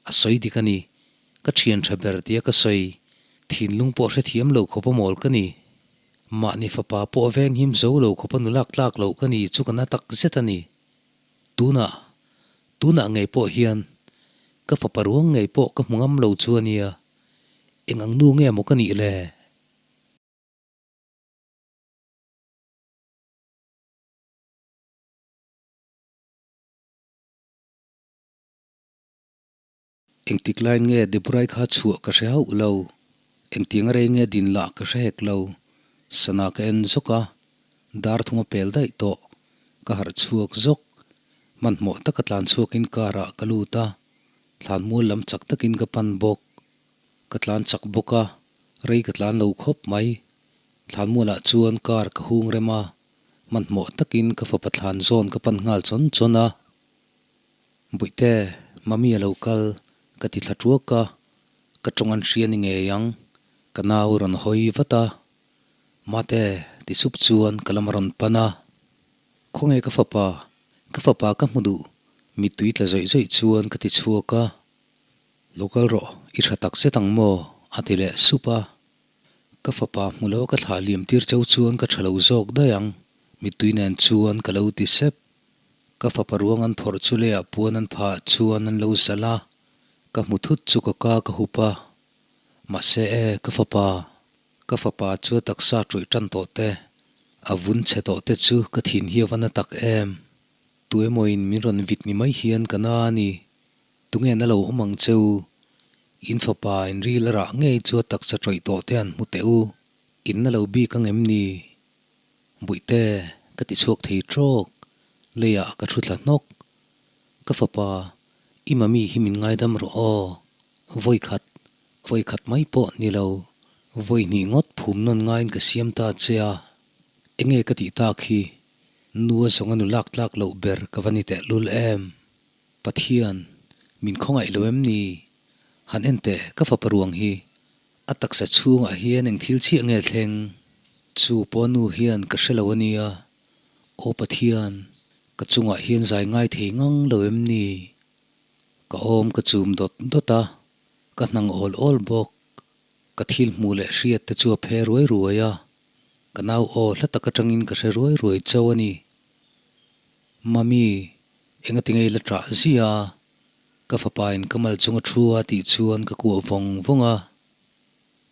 A sawi dik a ni. Ka thian tha ber tia ka sawi. Thinlung pawh hrethiam lo khawp a mawl ka ni. Mahni fapa pawh veng him zo lo khawp a nulak tlak loh ka ni chu ka na tak zet a ni. Tunah, tunah ngei pawh hian ka fapa ruang ngei pawh ka hmu ngam lo chu a nia. Eng ang nu nge maw ka nih le? Engtik lain nge Deborah-i kha chhuah ka hre hauh lo. Engtiang rei nge din lah ka hre hek lo. Sana ka en zawk a, dar thum a pel daih tawh. Ka harh chhuak zawk. Hmanhmawh taka tlan chhuakin car ah ka lut a, thlan mual lam chak takin ka pan bawk. Ka tlan chak bawk a, rei ka tlan lo khawp mai. Thlan mualah chuan car ka hung rem a, hmanhmawh takin ka fapa thlan zawn ka pan nghal chawn chawn a. Buihte, Mami a lo kal, ka ti thla tuak a, ka tawng an hria ni ngei ang, ka nau rawn hawi vat a. Mate, ti sup chuan ka lam a rawn pan a. Khawnge ka fapa, ka fapa ka hmu duh, mittui tla zawih zawih chuan ka ti chhuak a. Lo kal rawh, i tha tak zet ang maw? a ti leh sup a. Ka fapa hmu lo a ka thlah liam tir cheu chuan ka tha lo zawk daih ang, mittui nen chuan ka lo ti sep. Ka fapa ruang an phawrh chu leiah puan an phah chuan an lo zalh a, ka hmu thut chu ka ka ka hup a. Mahse e, ka fapa, ka fapa chu a taksa ṭawih ṭan tawh te, a vun chhe tawh te chu ka thin hi a va na tak em. Tuemawin min rawn vit ni mai hian ka na a ni. Tunge na lo awm ang che u? In fapa in ril a rah ngei chu a taksa ṭawih tawh te an hmu teh u. In na lo bik ang em ni? Buihte, ka ti chhuak thei ṭawk. Leiah ka thu thla hnawk. Ka fapa, i mami hi min ngaidam rawh aw. Vawi khat, vawi khat mai pawh ni lo. Vawi hnih ngawt phum nawn ngaiin ka siam ta che a. Enge ka tih tak hi? Nu a zawnga nu lak tlak loh ber ka va ni tehlul em? Pathian, min khawngaih lo em ni? Han en teh, ka fapa ruang hi. A taksa chhungah hian eng thil chiah nge thleng? Chu pawh nu hian ka hre lo a nia. Aw Pathian, ka chungah hian zai ngai thei ngang lo em ni? Ka awm ka chum dawt dawt a, ka hnang awl awl bawk. Ka thil hmuh leh hriat te chu a phe ruai ruai a, ka nau aw hla tak atangin ka hre ruai ruai chauh a ni. Mami, engati nge i la ṭah zia a? Ka fapa in ka mal chung a thu a tih chuan ka kuah vawng vawng a.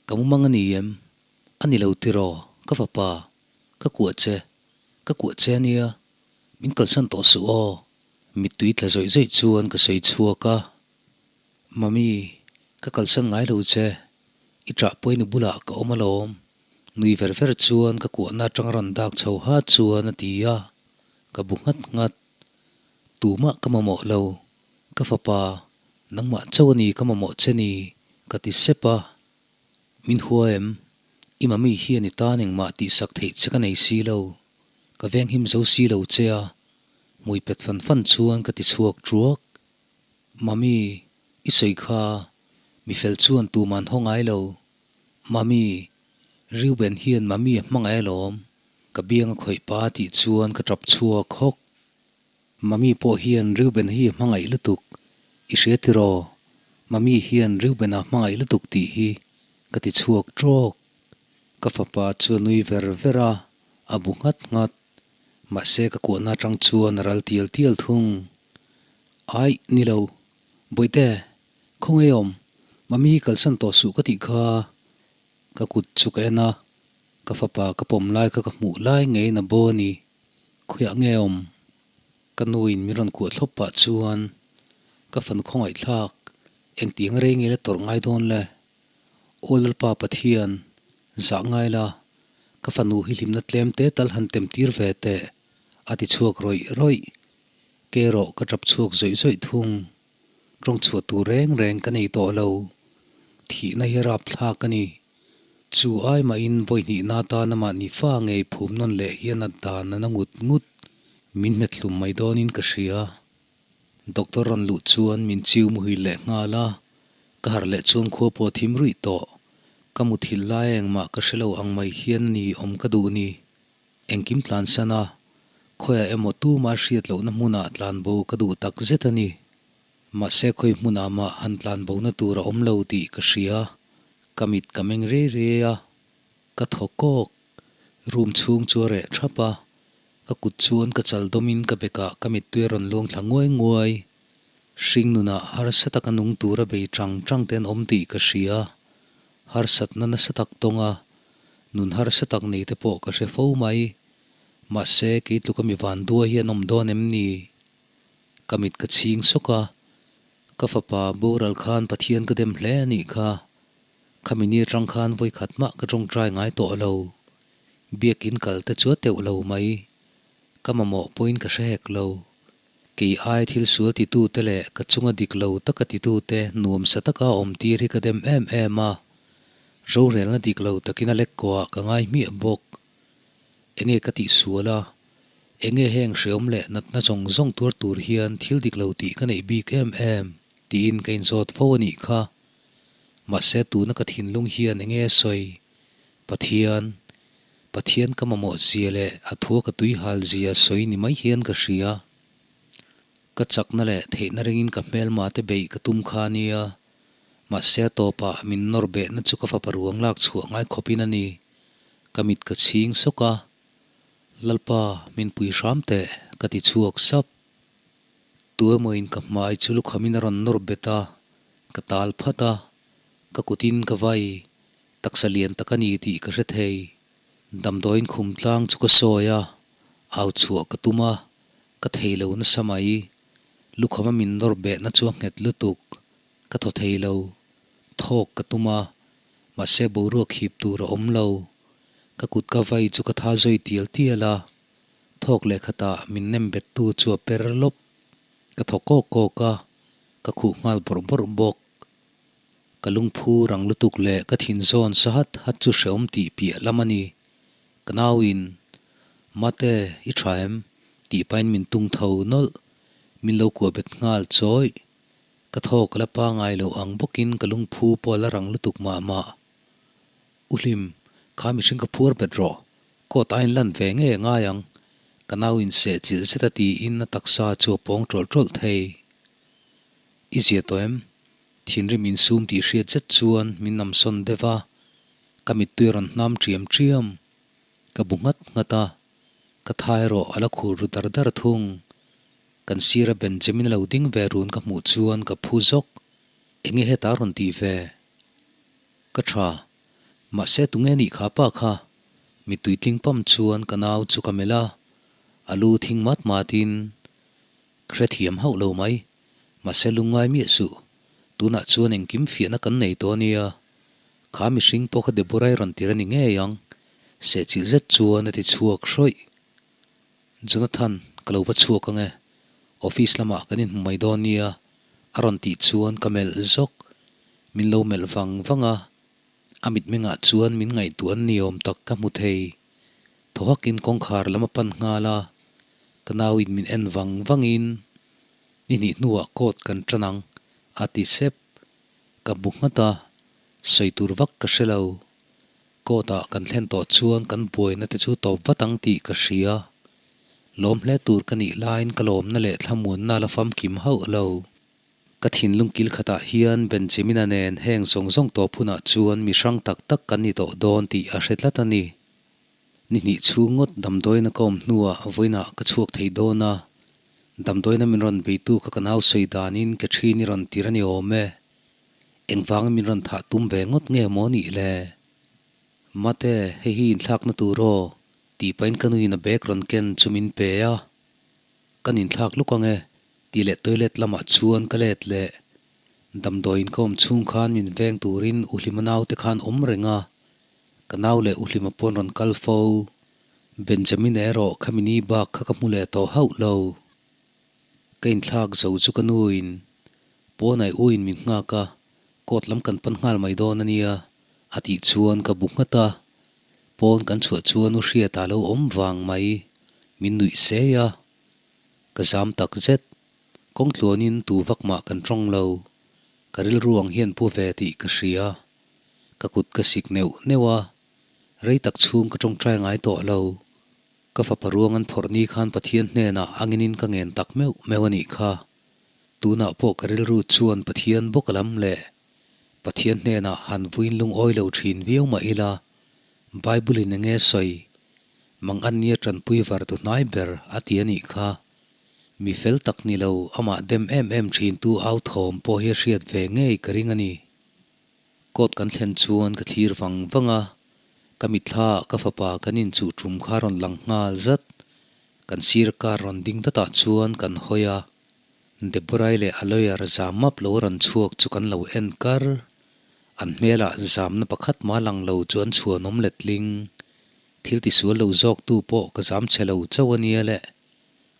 Ka mumang a ni em? A ni lo tiraw, ka fapa, ka kuah che, ka kuah che a nia, min kalsan tawh suh aw. Mittui tla zawih zawih chuan ka sawi chhuak a. Mami, ka kalsan ngai lo che, i ṭah pawhin i bulah ka awm alawm. Nui ver ver chuan ka kuahna aṭang rawn dak chho ha chuan a ti a, ka bu nghat nghat. Tumah ka mamawh lo, ka fapa, nangmah chauh a ni ka mamawh che ni, ka ti sep a. Min hua em? I mami hian i tan engmah tihsak theih che ka nei si lo, ka venghim zo si lo che a, hmui pet fan fan chuan ka ti chhuak ṭuak. Mami, i sawi kha, mi fel chuan tuman haw ngai lo. Mami, Reuben hian mami a hmangaih alawm, ka biang a khawih pa tih chuan ka tap chhuak hawk. Mami pawh hian Reuben hi a hmangaih lutuk, i hria tiraw? Mami hian Reuben a hmangaih lutuk tih hi ka ti chhuak trawk. Ka fapa chu a nui ver ver a, a bu nghat nghat. Mahse ka kuahna atang chuan a ral tial tial thung. Aih, ni lo. Bawihte, khawngaih awm, Mami kalsan tawh suh ka tih kha. Ka kut chu ka en a, ka fapa ka pawm lai kha ka hmuh lai ngeiin a bo a ni. Khawiah nge awm? Ka nuin min rawn kuah thlawp pah chuan ka fanu khawngaihthlak engtiang rei nge la tawrh ngai dawn le? Aw Lalpa Pathian, zah ngai la, ka fanu hi hlimna tlem te tal han tem tir ve teh, a ti chhuak rawih rawih. Ke erawh ka tap chhuak zawih zawih thung. Tawng chhuah tur reng reng ka nei tawh lo. Thihna hi rapthlak a ni. Chu ai mahin vawi hnihna atana mahni fa ngei phum nawn leh hian a dan a na ngut ngut. Min hmet hlum mai dawnin ka hria. Doctor rawn luh chuan min chiu muhil leh nghal a, ka harh leh chuan khua pawh a thim ruih tawh. Ka muthilh lai engmah ka hre lo ang mai hian a ni awm ka duh ni. Engkim tlan san a, khawiah emaw tuma hriat lohna hmunah tlan bo ka duh tak zet a ni. Mahse khawi hmunah mah han tlan bona tur a awm lo tih ka hria. Ka mit ka meng riai riai a, ka thaw kawk. Room chhung chu a reh thap a, ka kut chuan ka chal dawmin ka bekah ka mittui a rawn luang thla nguai nguai. Hring nunah harsa taka nung tura bei tang tang te an awm tih ka hria. Harsatna nasa tak tawng a, nun harsa tak nei te pawh ka hre fo mai. Mahse kei tluka mi van duai hi an awm dawn em ni? Ka mit ka chhing sawk a, ka fapa boral khan Pathian ka dem hle a nih kha. Khami ni atang khan vawi khat mah ka tawngtai ngai tawh lo. Biakin kal te chu a teuh lo mai. Ka mamawh pawhin ka hre hek lo. Kei ai thil sual titute leh ka chunga dik lo taka titute nuamsa taka awm tir hi ka dem em em a. Rorelna dik lo takin a lek kawhah ka ngai hmiah bawk. Enge ka tih sual a? Enge heng hreawm leh natna zawng zawng tuar tur hian thil dik lo tih ka neih bik em em? tiin ka inzawt fo a nih kha. Mahse tuna ka thinlung hian enge a sawi? Pathian, Pathian ka mamawh zia leh a thua ka tui hal zia sawi ni mai hian ka hria. Ka chakna leh theihna ringin ka hmelma te beih ka tum kha a nia. Mahse a tawpah min nawr behna chu ka fapa ruang lak chhuah ngai khawpin a ni. Ka mit ka chhing sawk a, Lalpa min pui hram teh ka ti chhuak sap. Tu emawin ka hmai chu lukhamin a rawn nawr bet a, ka tal phat a, ka kutin ka vai, taksa lian tak a ni tih ka hre thei. Damdawiin khum tlang chu ka sawi a, au chhuah ka tum a, ka thei lo nasa mai. Lukhama min nawr behna chu a nghet lutuk, ka thaw thei lo. Thawk ka tum a, mahse boruak hip tur a awm lo. Ka kut ka vai chu ka tha zawi tial tial a, Thawk leh khatah min nem bettu chu a per lawp. Ka thaw kawk kawk a, ka khuh nghal bawrh bawrh bawk. Ka lungphu rang lutuk leh ka thin zawn sa hat hat chu hreawm tih piah lam a ni. Ka nauin, Mate, i tha em? tih pahin min tung tho nawlh. Min lo kuah bet nghal chawih. Ka thawk la pangai loh ang bawkin ka lungphu pawh a la rang lutuk mah mah. U Hlim, kha mihring ka phuar bet rawh. Court a inlan ve ngei a ngai ang. Ka nau in seh chilh zet a tiin a taksa chu a pawng tawlh tawlh thei. I zia tawh em? Thinrim insum tih hriat zet chuan min namsawn deuh a, ka mittui a rawn hnam ṭiam ṭiam. Ka bu nghat nghat a, ka tha erawh a la khur ru dar dar thung. Kan sira Benjamin a lo ding ve run ka hmuh chuan ka phu zawk. Enge heta rawn tih ve? Ka tha. Mahse tunge nih kha pa kha? Mittui tling pam chuan ka nau chu ka melh a, a lu thing mat matin ka hrethiam hauh lo mai. Mahse lungngai miah suh, tunah chuan engkim fiahna kan nei tawh ania. Kha mihring pawh kha Deborah-i rawn tir a ni ngei ang, sehchilh zet chuan a ti chhuak hrawih. Jonathan, ka lo va chhuak ang e. Office lamah kan inhmu mai dawn nia, a rawn tih chuan ka melh zawk. Min lo melh vang vang a, a mitmengah chuan min ngaihtuah an ni awm tak ka hmu thei. Thaw hakin kawngkhar lam a pan nghal a, ka nauin min en vang vangin, Ni hnih hnuah court kan tan ang, a ti sep. Ka bu nghat a, sawi tur vak ka hre lo. Court ah kan thlen tawh chuan kan buaina te chu tawp vat ang tih ka hria. Lawm hle tur ka nih laiin ka lawmna leh thlamuanna la famkim hauh lo. Ka thinlung kil khatah hian Benjamina nen heng zawng zawng tawp hunah chuan mi hrang tak tak kan ni tawh dawn tih a hre tlat a ni. Ni hnih chhung ngawt damdawiina ka awm hnuah vawiinah ka chhuak thei dawn a, damdawiina min rawn beitu kha ka nau sawi danin ke ṭhin i rawn tir a ni awm e. Engvangin min rawn thah tum ve ngawt nge maw nih le? Mate, hei hi inthlakna tur aw, tih pahin ka nuin a bag rawn ken chu min pe a. Kan inthlak luk ang e, tih leh toilet lamah chuan ka let leh. Damdawiin ka awm chhung khan min veng turin U Hlima naute khan awm reng a, ka nau leh U Hlima pawn rawn kal fo. Benjamin erawh khami ni bak kha ka hmu leh tawh hauh lo. Ka inthlak zo chu ka nuin pawnai uin min nghak a, court lam kan pan nghal mai dawn a nia a tih chuan ka bu nghat a, pawn kan chhuah chuan u Hriata lo awm vang mai, min nuih sei a, ka zam tak zet, kawng tluanin tu vak mah kan tawng lo, ka rilru ang hian pu ve tih ka hria, ka kut ka sik neuh neuh a, rei tak chhung ka tawngtai ngai tawh lo. Ka fapa ruang an phawrh ni khan Pathian hnenah anginin ka ngen tak meuh meuh a nih kha. Tunah pawh ka rilru chuan Pathian bawk a lam leh Pathian hnenah han vuin lungawi lo thin viau mah ila, Bible in enge sawi? Mang an nia tanpui var tu hnai ber a ti a nih kha. Mi fel tak ni lo, amah dem em em thintu au thawm pawh hi a hriat ve ngei ka ring a ni. Court kan thlen chuan ka thlir vang vang a, ka mitthla ah ka fapa kan inchuh tum kha rawn lang nghal zat. Kan sir car rawn ding datah chuan kan hawi a, Deborah-i leh a lawyer zam map lo rawn chhuak chu kan lo en kar. An hmelah zamna pakhat mah lang lo chu an chhuanawm letling. Thil tisual lo zawktu pawh ka zam chhe lo chauh a nia le.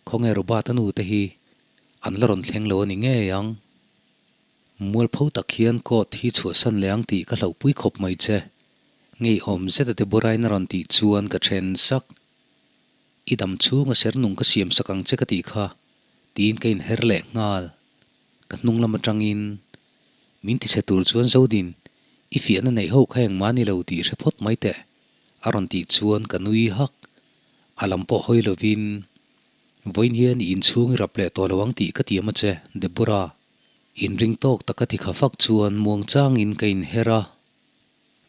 Khawnge Robert-a nu te hi an la rawn thleng lo a ni ngei ang. Mualpho tak hian court hi chhuahsan leh ang tih ka hlauhpui khawp mai che. Ngeiawm zeta Deborah-in a rawn tih chuan ka then sak. I dam chhung a ser nung ka siam sak ang che ka tih kha, tiin ka inher leh nghal. Ka hnung lam atangin min tichhe tur chuan Zodin, i fiahna neih ho kha engmah ni lo tih hre phawt mai teh, a rawn tih chuan ka nui hak. A lam pawh hawi lovin, Vawiin hian i inchhung i rap leh tawh lo ang tih ka tiam a che, Deborah. Inring tawk taka ti kha fak chuan muangchangin ka inher a.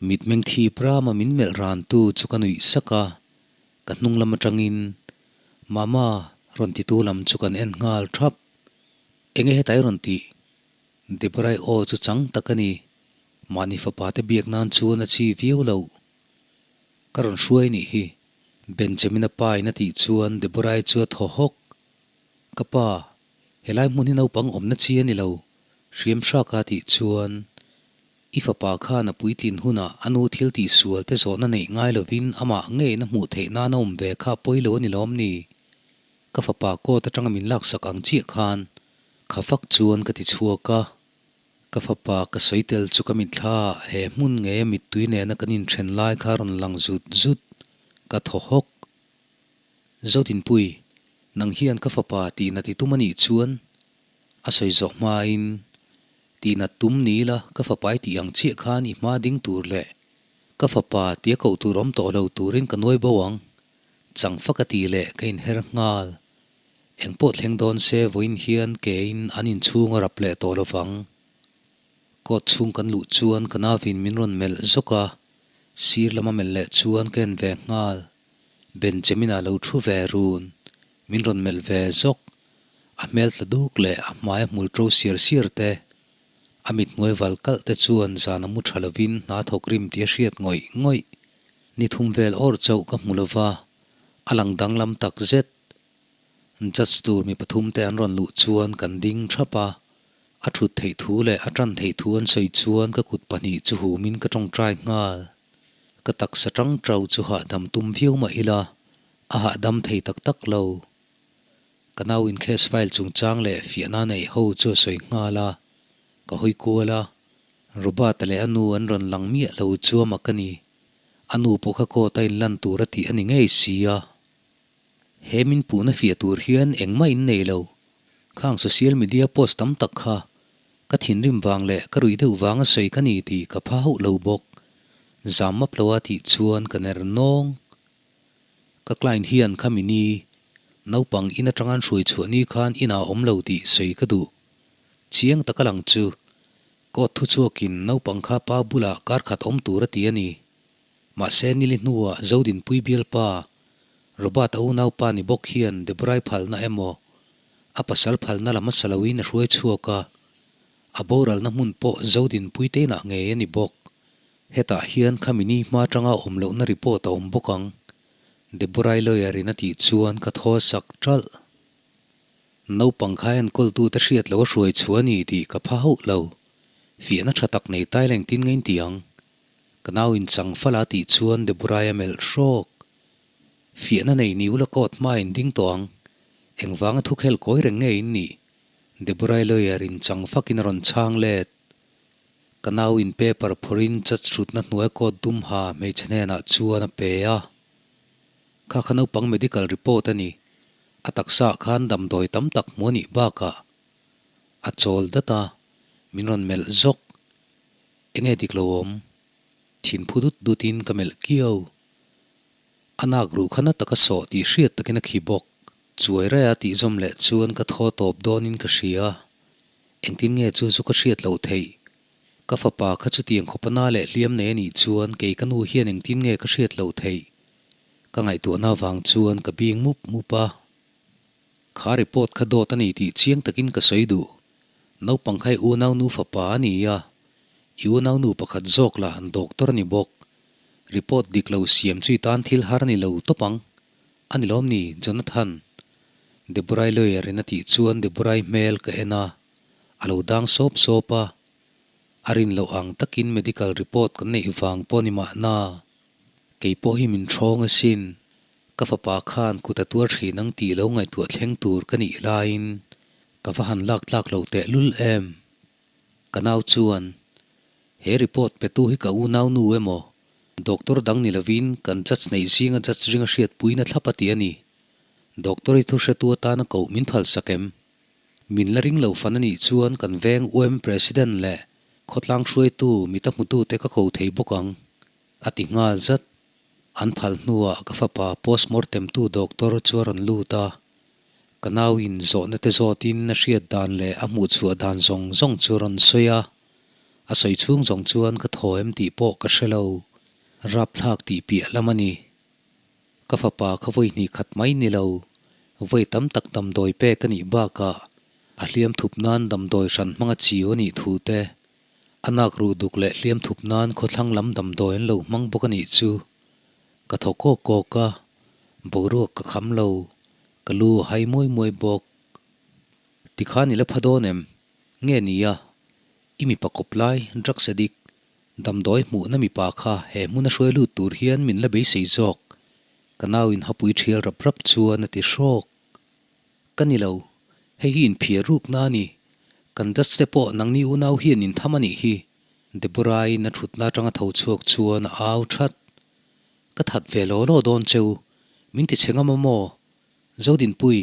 Mitmeng thip rama min melh rantu chu ka nuih sak a, ka hnung lam atangin, Mama, rawn titu lam chu kan en nghal thap. Enge hetai rawn tih? Deborah-i aw chu chang tak a ni. Mahni fapa te biak nan chuan a chi viau loh. Ka rawn hruai nih hi. Benjamin-a pa in a tih chuan Deborah-i chu a thaw hawk. Ka pa, helai hmun hi naupang awmna chi a ni lo, hriam hraka a tih chuan I fapa khan a puitlin hunah a nu thil tih sual te zawhna neih ngai lovin amah ngeiin a hmuh theih nan a awm ve kha pawi lo a ni lawm ni? Ka fapa court atanga min laksak ang chiah khan kha fak chuan ka ti chhuak a. Ka fapa ka sawi tel chu ka mitthla ah he hmun ngei a mittui nena kan inthen lai kha rawn lang zut zut. Ka thaw hawk. Zotinpui, nang hian ka fapa tihna ti tum a nih chuan A sawi zawh hmain, Tihnat tum ni ila ka fapa i tih ang chiah khan i hma ding tur leh ka fapa tia koh tur awm tawh lo turin ka nuai bo ang. Chang fak a tih leh ka inher nghal. Engpawh thleng dawn se vawiin hian kein an inchhung a rap leh tawh lo vang. Court chhung kan luh chuan ka navin min rawn melh zawk a, sir lama melh leh chuan ka en ve nghal. Benjamin-a lo thu ve run, min rawn melh ve zawk. A hmel tla duk leh a hmai a hmul ṭo siar siar te, a mit hnuai val kalh te chuan zan a mu ṭha lovin hna thawk rim tih a hriat ngawih ngawih. Ni thum vel awr chauh ka hmu lova, a lang danglam tak zet. Judge tur mi pathum te an rawn luh chuan kan ding ṭhap a, a ṭhut theih thu leh a ṭan theih thu an sawi chuan ka kut pahnih chu humin ka ṭawngṭai nghal. Ka taksa ṭang ṭau chu hahdam tum viau mah ila, a hahdam thei tak tak lo. Ka nau in case file chungchang leh fiahna neih ho chu a sawi nghal a, ka hawi kual a, Robert-a leh a nu an rawn lang miah lo chu a mak a ni. A nu pawh kha court a inlan tur a tih a ni ngei si a. He min puhna fiah tur hian engmah in nei lo. Khang social media post tam tak kha ka thinrim vang leh ka ruih deuh vang a sawi ka ni tih ka pha hauh lo bawk. Zam map lo a tih chuan ka ner nawng. Ka client hian kha mini naupang in atanga an hruai chhuah ni khan inah a awm lo tih sawi ka duh. Chiang taka lang chu court thu chhuakin naupang kha pa bulah kar khat awm tur a ti a ni. Mahse nili hnuah Zodinpui bialpa Robert a unaupa ni bawk hian Deborah-i phalna emaw a pasal phalna lam a sa loin a hruai chhuak a, a boralna hmun pawh Zodinpui te inah ngei a ni bawk. Hetah hian khami ni hma atanga awm lohna report a awm bawk ang, Deborah-i lawyer in a tih chuan ka thaw sak ṭalh. Naupang kha enkawltute hriat lo a hruai chhuah a ni tih ka pha hauh lo. Fiahna ṭha tak nei tai leng tin ngei ti ang. Ka nau in chang fal a tih chuan Deborah-i a melh hrawk. Fiahna nei ni ula court hma in ding tawh ang. Engvanga thukhel kawi reng nge in nih? Deborah-i lawyer in chang fakin a rawn chhang let. Ka nau in paper phawrhin judge hrutna hnuai coat dum ha hmeichhe hnenah chuan a pe a. Kha kha naupang medical report a ni. A taksa ah khan damdawi tam tak hmu a nih bakah a chawl dat a, min rawn melh zawk. Enge dik lo awm? Thin phu dut dut in ka melh kiau. A nak ruh kha na taka sawh tih hriat takin a khi bawk. Chuai raia tih zawm leh chuan ka thaw tawp dawnin ka hria. Engtin nge chu chu ka hriat loh theih? Ka fapa kha chutiang khawpa na leh hliam nei a nih chuan kei ka nu hian engtin nge ka hriat loh theih? Ka ngaihtuahna avang chuan ka bing mup mup a. Kha report kha dawt a ni tih chiang takin ka sawi duh. Naupang kha i unau nu fapa a ni a, i unau nu pakhat zawk lah doctor a ni bawk. Report dik lo siam chu i tan thil har a ni lo tawp ang. A ni lawm ni, Jonathan? Deborah-i lawyer in a tih chuan Deborah-i hmel ka en a, a lo dang sawp sawp a. A rin loh ang takin medical report kan neih vang pawh ni mahna. Kei pawh hi min ṭhawng asin. Ka fapa khan kut a tuar thin ang tih lo ngaihtuah thleng tur ka nih laiin ka va han lak tlak lo teh lul em? Ka nau chuan, He report petu hi ka unau nu emaw? Doctor dang ni lovin kan judge neih zinga judge ringa hriatpuina thlap a ti a ni. Doctor i thu hretu atana koh min phalsak em? Min la ring lo fan a nih chuan kan veng UM President leh khawtlang hruaitu mita hmutute ka ko thei bawk ang, a ti nghal zat. An phal hnuah ka fapa postmortem tu doctor chu a rawn lut a, ka nauin zawhna te zawtin a hriat dan leh a hmuhchhuah dan zawng zawng chu a rawn sawi a, a sawi chhung zawng chuan ka thaw em tih pawh ka hre lo, rapthlak tih piah lam a ni. Ka fapa kha vawi hnih khat mai ni lo, vawi tam tak damdawi pek a nih bakah a hliam thup nan damdawi hran hmanga chiu a nih thu te, a nak ruh duk leh hliam thup nan khawthlang lam damdawi an lo hmang bawk a nih chu. Ka thaw kawk kawk a, boruak ka kham lo, ka lu a hai muai muai bawk. Tikhan i la pha dawn em? Nge nia, i mipa kawp lai, drugs addict, Damdawi hmuhna mipa kha he hmuna hruai lut tur hian min la beisei zawk, ka nau in hapui thial rap rap chuan a ti hrawk. Ka ni lo, hei hi inphiar rukna a ni. Kan judge te pawh nangni unau hian in tham a nih hi, Deborah-in a thutna atanga tho chhuak chuan a au that. Ka that ve law law dawn cheu, min ti chhe ngam a maw? Zodinpui,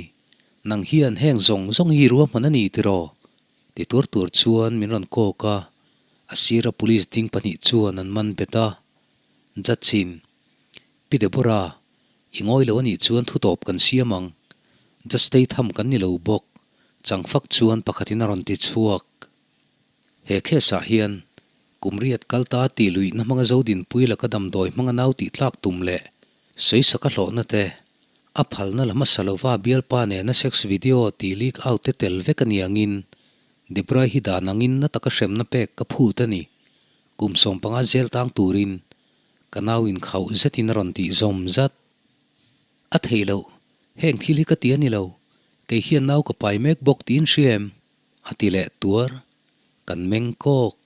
nang hian heng zawng zawng hi ruahman a ni tiraw? Ti tur tur chuan min rawn kawk a, a sira police ding pahnih chuan an man bet a. Judge-in, Pi Deborah, i ngawi lo a nih chuan thutawp kan siam ang. Judge tei tham kan ni lo bawk, changfak chuan pakhatin a rawn ti chhuak. He case ah hian kum riat kal ta tih luihna hmanga Zodinpui laka damdawi hmanga nau tih tlak tum leh sawisaka hlawhna te, a phalna la hmasa lova bialpa nena sex video tih leak out te tel vek a ni angin Debra hi dan angin na taka hremna pek ka phut a ni. Kum 15 zel tang turin ka nau inkhauh zetin a rawn tih zawm zat. A theih loh, heng thil hi ka ti a ni lo, kei hian nau ka pai mek bawk tiin hria em? A ti leh tuar. Kan meng kawk.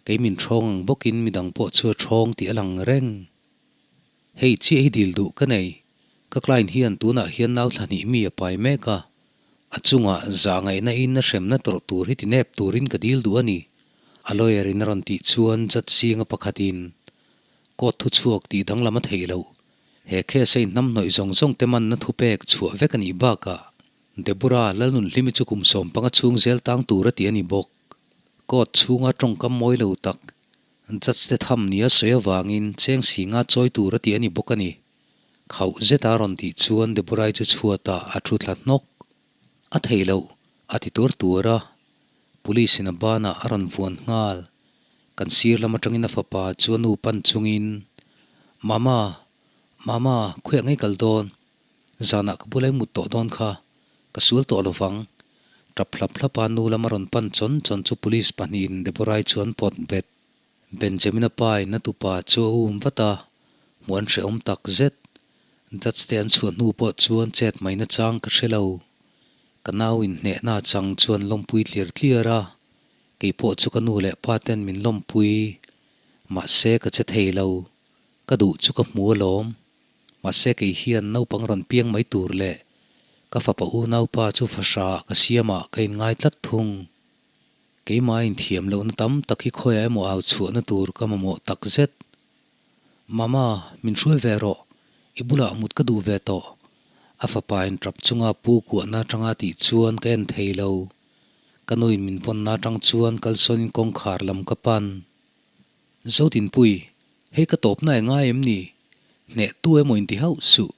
Kei min ṭhawng ang bawkin midang pawh chu a ṭhawng tih a lang reng. Hei chiah hi dil duh ka nei. Ka client hian tunah hian nau thla hnih mi a pai mek a. A chungah zah ngaihna in a hremna tawrh tur hi ti nep turin ka dil duh a ni. A lawyer in a rawn tih chuan judge zinga pakhatin court thu chhuak tih danglam a theih loh. He case a inhnamhnawih zawng zawng te manna thupek chhuah vek a nih bakah Deborah Lalnunhlimi chu kum 15 chhung zel tang tur a ti a ni bawk. Court chhunga tawngkam mawi lo tak, judge te tham nia sawi avangin cheng singa chawi tur a ti a ni bawk a ni. Khauh zeta rawn tih chuan Deborah-i chu chhuatah a thu thla hnawk. A thei loh, a ti tuar tuar a. Police in a banah a rawn vuan nghal. Kan sir lam atangin a fapa chu a nu pan chungin, Mama, Mama, khawiah ngei kal dawn? Zanah ka bula i mut tawh dawn kha, ka sual tawh lo vang. Tap hlap hlapa nu lama rawn pan chawn chawn chu police pahnihin Deborah-i chu an pawt bet. Benjamin-a pa in a tupa chu a um vat a, hmuh an hrehawm tak zet. Judge te an chhuah hnu pawh chuan chet mai nachang ka hre lo. Ka nau in hnehna chang chuan lawmpui tliar tliar a, kei pawh chu ka nu leh pa ten min lawmpui. Mahse ka che thei lo, ka duh chu ka hmu alawm. Mahse kei hian naupang rawn piang mai tur leh ka fapa unaupa chu fahra ka siamah ka inngai tlat thung. Keimah inthiam lohna tam tak hi khawiah emaw au chhuahna tur ka mamawh tak zet. Mama, min hruai ve rawh, i bulah mut ka duh ve tawh. A fapa in tap chunga pu kuahna atanga tih chuan ka en thei lo. Ka nuin min vawnna atang chuan kalsawnin kawngkhar lam ka pan. Zotinpui, hei ka tawpna e ngai em ni? Hneh tu emaw inti hauh suh.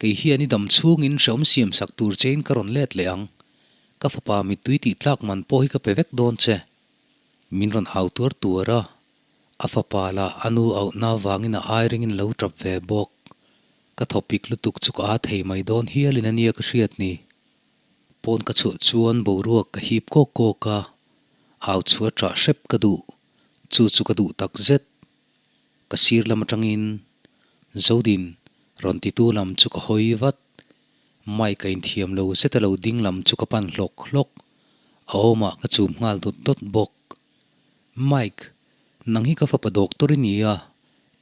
Kei hian i dam chhungin hrehawm siam sak tur chein ka rawn let leh ang. Ka fapa mittui tih tlak man pawh hi ka pe vek dawn che. Min rawn au tuar tuar a, a fapa lah a nu auhna avangin a ai ringin lo tap ve bawk. Ka thawpik lutuk chu ka aa thei mai dawn hialin a nia ka hriat ni. Pawn ka chhuah chuan boruak ka hip kawk kawk a, au chhuah ṭah hrep ka duh, chu chu ka duh tak zet. Ka sir lam aṭangin Zodin rawn titu lam chu ka hawi vat. Mike a inthiam lo zet a lo ding lam chu ka pan hlawk hlawk, a awmah ka chum nghal dawt dawt bawk. Mike, nang hi ka fapa doctor i ni a,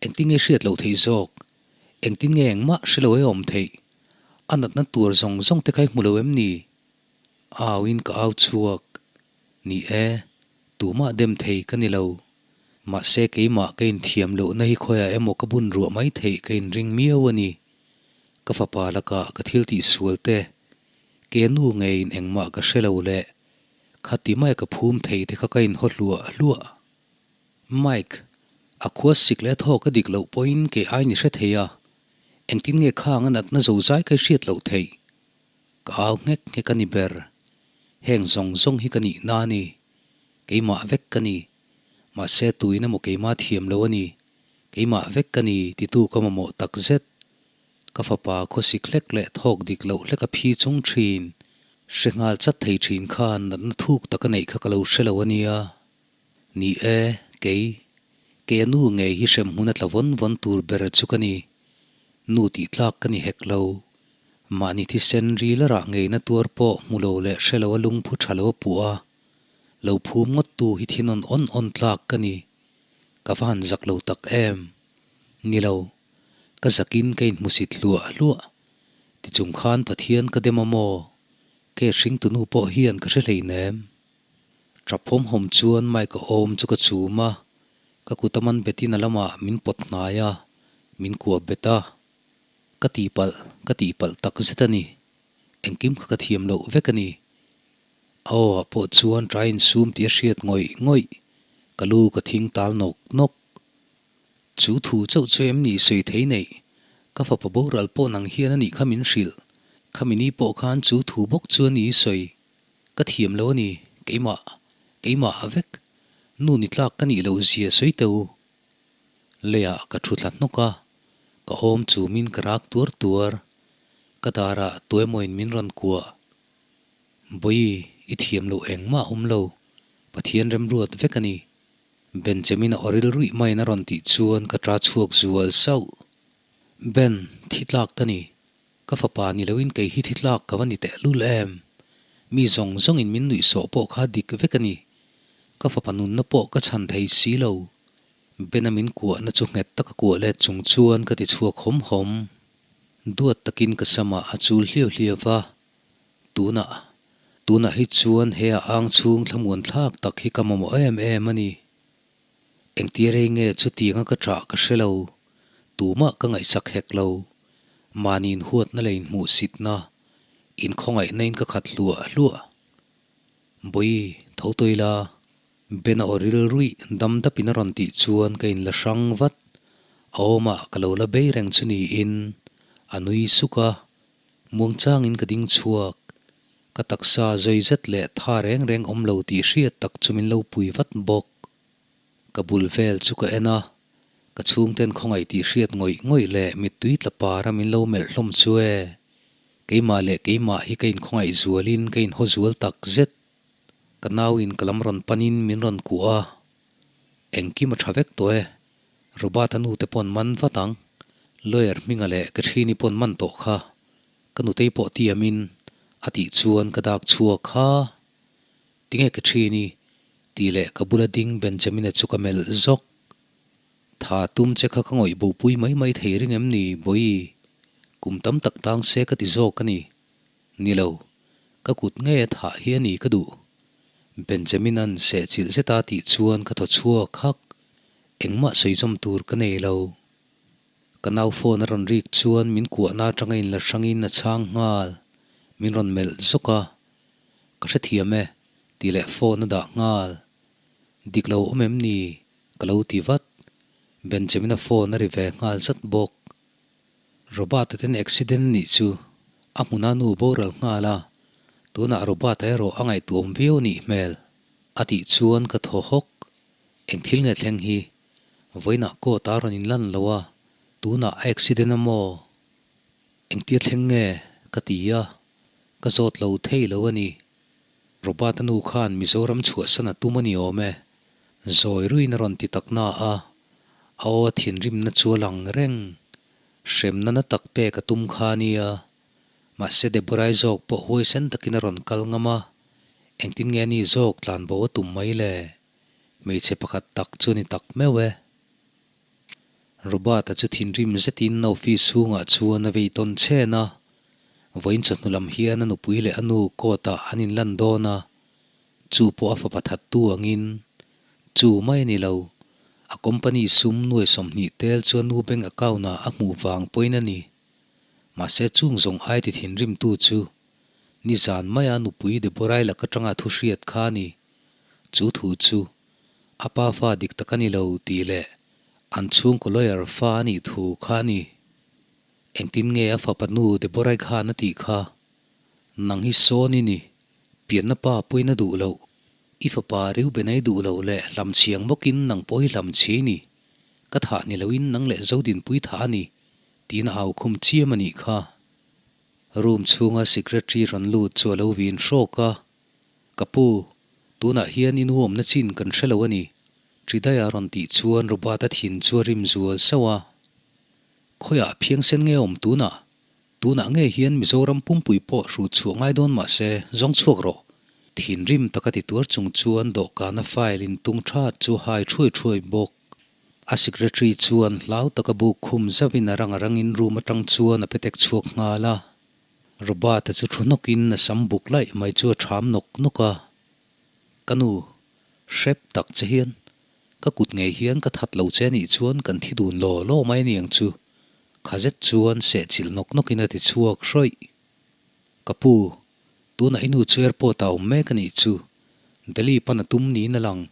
engtin nge hriat loh theih zawk? Engtin nge engmah hre lo e awm theih? A natna tur zawng zawng te kha i hmu lo em ni? Auin ka au chhuak. Ni e, tumah dem thei ka ni lo. Mahse keimah ka inthiam lohna hi khawiah emaw ka bun ruah mai theih ka inring miau a ni. Ka fapa lakah ka thil tih sual te, ke nu ngeiin engmah ka hre lo le, khati mai ka phum thei te kha ka inhaw hluah hluah. Mike, a khua sik leh thaw ka dik loh pawhin kei ai ni hre thei a, engtin nge khang a natna zo zai ka i hriat loh theih? Ka au nghek nghek a ni ber. Heng zawng zawng hi ka nihna a ni. Keimah vek ka ni. Mahse tuin emaw keimah thiam lo a ni. Keimah vek ka ni titu ka mamawh tak zet. Ka fapa khawsik hlek leh thawk dik loh hlek a phi chung thin. Hre nghal chat thei thin khan natna thuk tak a neih kha ka lo hre lo a nia. Ni e, kei, kei a nu ngei hi hrem hmun a tla vawn vawn tur ber chu ka ni. Nu tih tlak ka ni hek lo. Mahni thisen ril a rah ngeina tuar pawh hmu lo leh hre lo a lungphu tha lo a puh a. Lo phum ngawt tu hi thinawn awn awn tlak ka ni. Ka va han zak lo tak em? Ni lo. Ka zakin ka inhmusit hluah hluah. Tichung khan Pathian ka dem a maw? Ke hringtunu pawh hian ka hre hleinem. Tap hawm hawm chuan Mike a awm chu ka chum a, ka kut a man betin a lamah min pawt hnai a, min kuah bet a. Ka tihpalh, ka tihpalh tak zet a ni. Engkim kha ka thiam loh vek a ni. A aw ah pawh chuan ṭai insum tih a hriat ngawih ngawih, ka lu ka thing tal nawk nawk. Chu thu chauh chu em ni sawi thei neih? Ka fapa boral pawh nang hian a nih kha min hrilh. Khami ni pawh khan chu thu bawk chu a ni sawi. Ka thiam lo a ni, keimah, keimah a vek. Nu ni tlak ka nih loh zia sawi teh u. Leiah ka thu thla hnawk a, ka awm chumin ka rak tuar tuar. Ka darah tuemawiin min rawn kuah. Bawi, i thiam loh engmah a awm lo, Pathian remruat vek a ni. Benjamin a awril ruih maiin a rawn tih chuan ka ta chhuak zual sauh. Ben, thi tlak ka ni. Ka fapa ni loin kei hi thi tlak ka va ni tehlul em? Mi zawng zawngin min nuihsawh pawh kha dik vek a ni. Ka fapa nunna pawh ka chhan thei si lo. Ben-a min kuahna chu nghet taka kuah let chung chuan ka ti chhuak hawm hawm. Duat takin ka samah a chul hliau hliau va. Tunah, tunah hi chuan he a ang chhung thlamuan thlak tak hi ka mamawh em em a ni. Engtia rei nge chutianga ka ṭah ka hre lo, tumah ka ngaihsak hek lo. Mahni inhuatna leh inhmuhsitna, inkhawngaihna in ka khat hluah hluah. Bawi, tho tawih la, Ben a aw rilruih dam dapin a rawn tih chuan ka inla hrang vat. A awmah ka lo la bei reng chu niin a nui suk a, Muangchangin ka ding chhuak. Ka taksa zawi zet leh tha reng reng awm lo tih hriat tak chu min lo pui vat bawk. Ka bul vel chu ka en a, ka chhungten khawngaih tih hriat ngawih ngawih leh mittui tla para min lo melh hlawm chu e. Keimah leh keimah hi ka inkhawngaih zualin ka inhaw zual tak zet. Ka nauin ka lam rawn panin min rawn kuah a, engkim a tha vek tawh e. Robert-a nute pawn man vat ang. Lawyer hminga leh Kathrini pawn man tawh kha. Ka nutei pawh tiamin a tih chuan ka dak chhuak kha. Tinge Kathrini? tih leh ka bula ding Benjamin-a chu ka melh zawk. Tha tum che kha ka ngawih bopui mai mai thei ring em ni, Bawi? Kum tam tak tang se ka ti zawk a ni. Ni lo, ka kut ngei a thah hi a ni ka duh. Benjamin-a'n sehchilh zeta tih chuan ka thaw chhuak hak. Engmah sawi zawm tur ka nei lo. Ka nau phone a rawn rik chuan min kuahna atanga inla hrangin a chhang nghal. Min rawn melh zawk a. Ka hrethiam e, tih leh phone a dah nghal. Dik lo awm em ni? Ka lo ti vat. Benjamin-a phone a ri ve nghal zat bawk. Robert-a ten accident nih chu a hmuna nu boral nghal a. Tunah Robert-a erawh a ngaihtuahawm viau a nih hmel. A tih chuan ka thaw hawk. Eng thil nge thleng hi? Vawiinah court a rawn inlan lo a, tunah a accident a maw? Engtia thleng nge? Ka ti a, ka zawt lo thei lo a ni. Robert-a nu khan Mizoram chhuahsan a tum a ni awm e. Zawi ruiin a rawn ti tak na a, a aw a thinrimna chu a lang reng. Hremna na tak pek a tum kha a nia. Mahse Deborah-i zawk pawh huaisen takin a rawn kal ngam a, engtin nge ani zawk tlanbo a tum mai le? Hmeichhe pakhat tak chu a ni tak meuh e. Robert-a chu thinrim zetin a office chhungah chuan a vei tawn chhen a, vawiin chawhnu lam hian a nupui leh a nu court-ah an inlan dawn a, chu pawh a fapa thattu angin chu mai a ni lo. A company sum nuai 20 tel chu a nu bank account-ah a hmuh vang pawhin a ni. Mahse chung zawng ai ti thinrimtu chu nizan maia nupui Deborah-i lak atanga thu hriat kha a ni. Chu thu chu a pa fa dik tak a ni lo tih leh an chhungkaw lawyer fa a nih thu kha a ni. Engtin nge a fapa nu Deborah-i khan a tih kha? Nang hi sawn i ni, pianna pa pawhin a duh loh. I fapa Reuben-a i duh loh leh hlamchhiang bawkin nang pawh hi hlamchhi i ni. Ka thah ni loin nang leh Zodinpui thah a ni Tiin a au khum chiam a nih kha. Room chhunga secretary rawn lut chu a lo vin hrawk a, Ka pu, tunah hian i nuamna chin kan hre lo a ni, Tridaya rawn tih chuan Robert-a thin chu a rim zual sauh a. Khawiah phiangsen nge awm tunah? Tunah nge hian Mizoram pumpui pawh hrut chhuah ngai dawn mah se, zawng chhuak rawh. Thinrim taka ti tuar chung chuan dawhkana file in tung that chu hai thuai thuai bawk. A secretary chuan hlau taka buk khum zauhin a rang a rangin room atang chuan a petek chhuak nghal a. Robert-a chu thu hnawkin a sam buk laih mai chu a ṭham nawk nawk a. Ka nu, hrep tak che hian ka kut ngei hian ka that lo che anih chuan kan thi dun law law mai aniang chu, kha zet chuan sehchilh nawk nawkin a ti chhuak hrawih. Ka pu, tunah i nu chu airport ah awm mek anih chu. Delhi pan a tum niin a lang.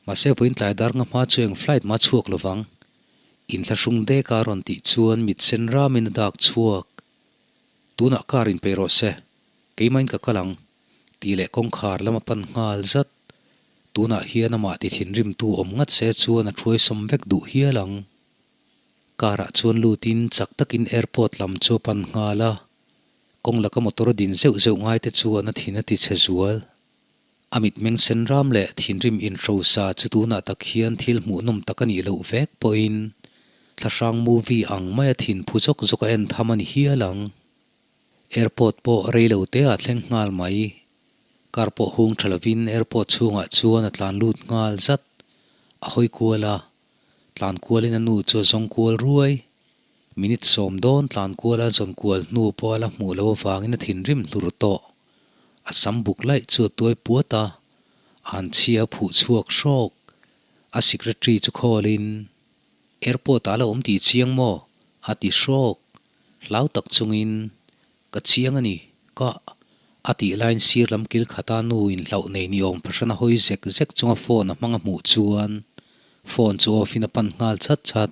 Mahse vawiin tlai dar nga hma chu eng flight mah chhuak lovang. Inthlahrung dek a rawn tih chuan mit sen ramin a dak chhuak. Tunah car in peih rawh se, keimahin ka kal ang, tih leh kawngkhar lam a pan nghal zat. Tunah hian amah ti thinrimtu awm ngat se chuan a thuaisawm vek duh hial ang. Car ah chuan lutin chak takin airport lam chu a pan nghal a. Kawng laka motor a din zeuh zeuh ngai te chuan a thin a ti chhe zual. A mitmeng sen ram leh thinrim inhrosa chu tunah tak hian thil hmuhnawm tak a nih loh vek pawhin thlahrang movie ang maia thin phu zawk zawk a en tham a ni hial ang. Airport pawh rei lo te ah thleng nghal mai. Car pawh hung tha lovin airport chhungah chuan a tlan lut nghal zat. A hawi kual a, tlan kualin a nu chu a zawng kual ruai. Minute 10 dawn tlan kual a zawn kual hnu pawh a la hmuh loh avangin a thinrim hlur tawh. A sam buk laih chu a tuai puat a, a han chhia a phuh chhuak hrawk. A secretary chu khawlin, Airport ah a la awm tih chiang maw? a ti hrawk. Hlau tak chungin, Ka chiang a ni, ka. A tih laiin sir lam kil khata nu in hlauh nei ni awm fahran a hawi zek zek chunga phone a hmang a hmuh chuan phone chu off in a pan nghal chat chat.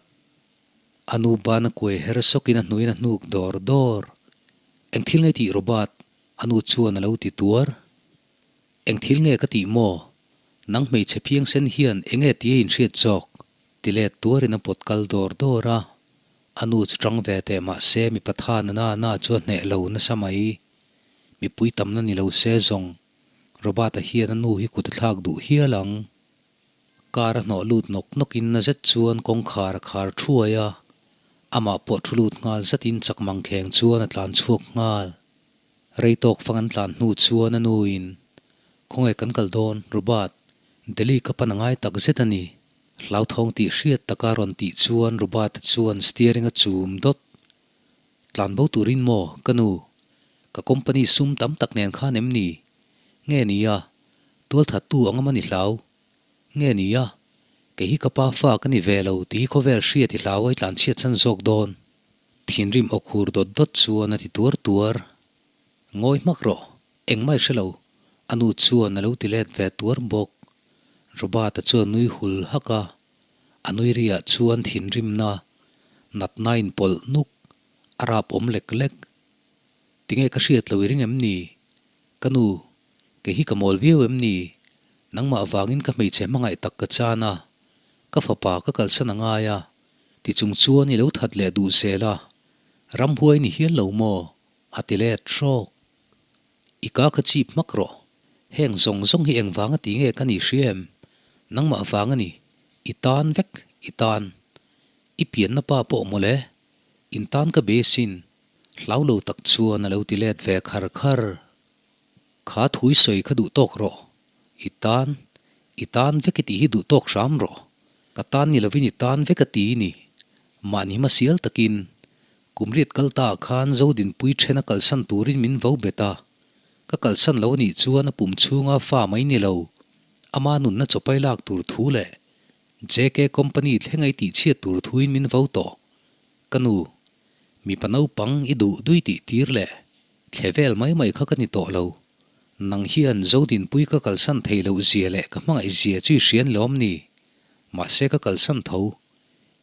A nu ban a kuai her sawkin a hnuaiin a hnuk dawr dawr. Eng thil nge tih Robert? A nu chuan a lo ti tuar. Eng thil nge ka tih maw? Nang hmeichhe phiangsen hian eng nge tia inhriat zawk? Ti let tuarin a pawt kal dawr dawr a. A nu chu tang ve teh mah se mipa tha na na na chu a hneh lo nasa mai. Mipui tamna ni lo se zawng. Robert-a hian a nu hi kut a thlak duh hial ang. Car a hnawh lut nawk nawkin na zet chuan kawngkhar a khar thuai a, amah pawh thu lut nghal zatin chak mangkheng chuan a tlan chhuak nghal. Rei tawk fang an tlan hnu chuan a nuin, Khawnge kan kal dawn, Robert? Delhi ka pan a ngai tak zet a ni. Hlauthawng tih hriat taka rawn tih chuan Robert-a chuan steering a chum dawt. Tlan bo turin maw, ka nu? Ka company sum tam tak nen khan em ni? Nge nia, tualthattu ang a ni hlau? Nge nia, kei hi ka pa fa ka ni ve lo tih hi khawvel hriat i hlau a i tlan chhiat chan zawk dawn. Thinrim aw khur dawt dawt chuan a ti tuar tuar. Ngawi hmak rawh, engmah i hre lo, a nu chuan a lo ti let ve tuar bawk. Robert-a chuan nui hul hak a, a nui riah chuan thinrimna, natna inpawlh nuk, a rap awm lek lek. Tinge ka hriat lo i ring em ni? Ka nu, kei hi ka mawl viau em ni? Nangmah vangin ka hmeichhe hmangaih tak ka chan a, ka fapa ka kalsan a ngai a, ti chung chuan i lo that leh duh zel a, ramhuai ni hial lo maw? A ti let hrawk. I ka kha chip hmak rawh. Heng zawng zawng hi engvang a ti nge ka ni hria em? Nangmah vang a ni. I tan vek, i tan. I pianna pa pawh mawle. In tan ka be sin. Hlau lo tak chuan a lo ti let ve khar khar. Kha thui sawi kha duh tawk rawh. I tan, i tan vek i tih hi duh tawk hram rawh. Ka tan ni lovin i tan vek a ti ni. Mahni hmasial takin Kumriat kal ta ah khan Zodinpui then a kalsan turin min vo bet a. Ka kalsan lo anih chuan a pum chhunga fa mai ni lo. Ama nunna chawpai lak tur thu leh JK Company thleng ei tih chhiat tur thuin min vo tawh. Ka nu, mipa naupang i duh dui tih tir leh thle vel mai mai kha ka ni tawh lo. Nang hian Zodinpui ka kalsan thei loh zia leh ka hmangaih zia chu i hrian lawm ni? Mahse ka kalsan tho.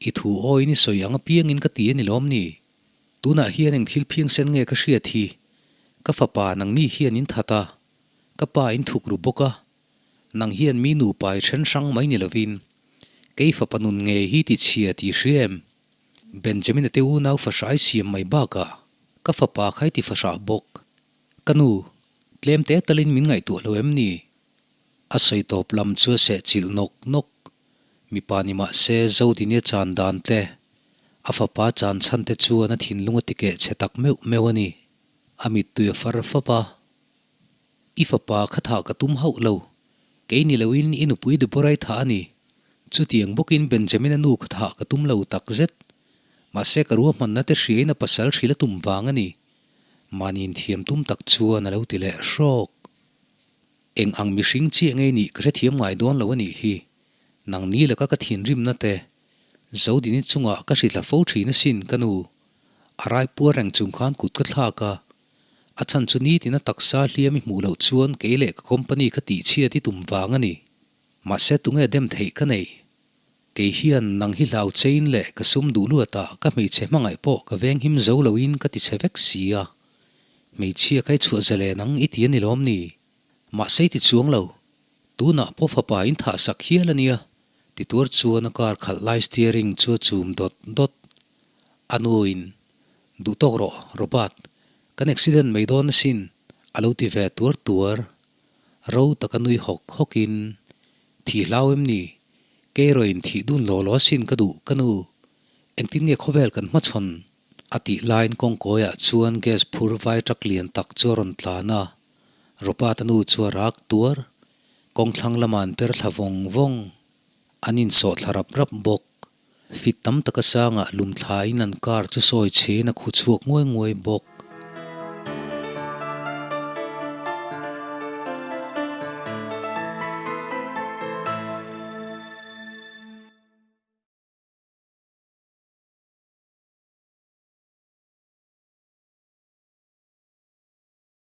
I thu awiin i sawi ang apiangin ka ti a ni lawm ni? Tunah hian eng thil phiang sen nge ka hriat hi? Ka fapa nangni hian in that a, ka pa in thuk ru bawk a, nang hian mi nupa i then hrang mai ni lovin kei fapa nun ngei hi ti chhia tih hria em? Benjamin-a te unau fahra i siam mai bakah ka fapa kha i ti fahra bawk. Ka nu, tlem te talin min ngaihtuah lo em ni? A sawi tawp lam chu a sehchilh nawk nawk. Mipa ni mah se Zodini a chan dan te, a fapa chan chhan te chuan a thinlung a tikeh chhe tak meuh meuh a ni. A mittui a far fap a. I fapa kha thah ka tum hauh lo. Kei ni loin i nupui Deborah-i thah a ni. Chutiang bawkin Benjamin-a nu kha thah ka tum lo tak zet. Mahse ka ruahmanna te hriain a pasal hrilh a tum vang a ni. Mahni inthiam tum tak chuan a lo ti leh hrawk. Eng ang mihring chiah ngei nih ka hrethiam ngai dawn lo a nih hi. Nang ni laka ka thinrimna te, Zodini chungah ka hritla fo thin asin ka nu. A raipuar reng chung khan kut ka thlak a. A chhan chu nitin a taksa hliam i hmuh loh chuan kei leh ka company ka tihchhiat i tum vang a ni. Mahse tunge dem theih ka nei? Kei hian nang hi hlau chein leh ka sum duh luatah ka hmeichhe hmangaih pawh ka venghim zo loin ka ti chhe vek si a. Hmeichhia kai chhuah zalen ang i ti a ni lawm ni? Mahse i ti chuang lo. Tunah pawh fapa in thah sak hial a nia. Ti tuar chuan a car khalh lai steering chu a chum dawt dawt. A nuin, Duh tawk rawh, Robert. Kan accident mai dawn asin, a lo ti ve tuar tuar. Ro taka nui hawk hawkin, Thih hlau em ni? Keirawin thih dun law law asin ka duh, ka nu. Engtin nge khawvel kan hmachhawn? A tih laiin kawngkawiah chuan gas phur vai truck lian tak chu a rawn tlan a, Robert-a nu chu a rak tuar. Kawngthlang lama an per thla vawng vawng. An insawh thla rap rap bawk. Fit tam taka sangah lumthlain an car chu sawi chhein a khu chhuak nguai nguai bawk.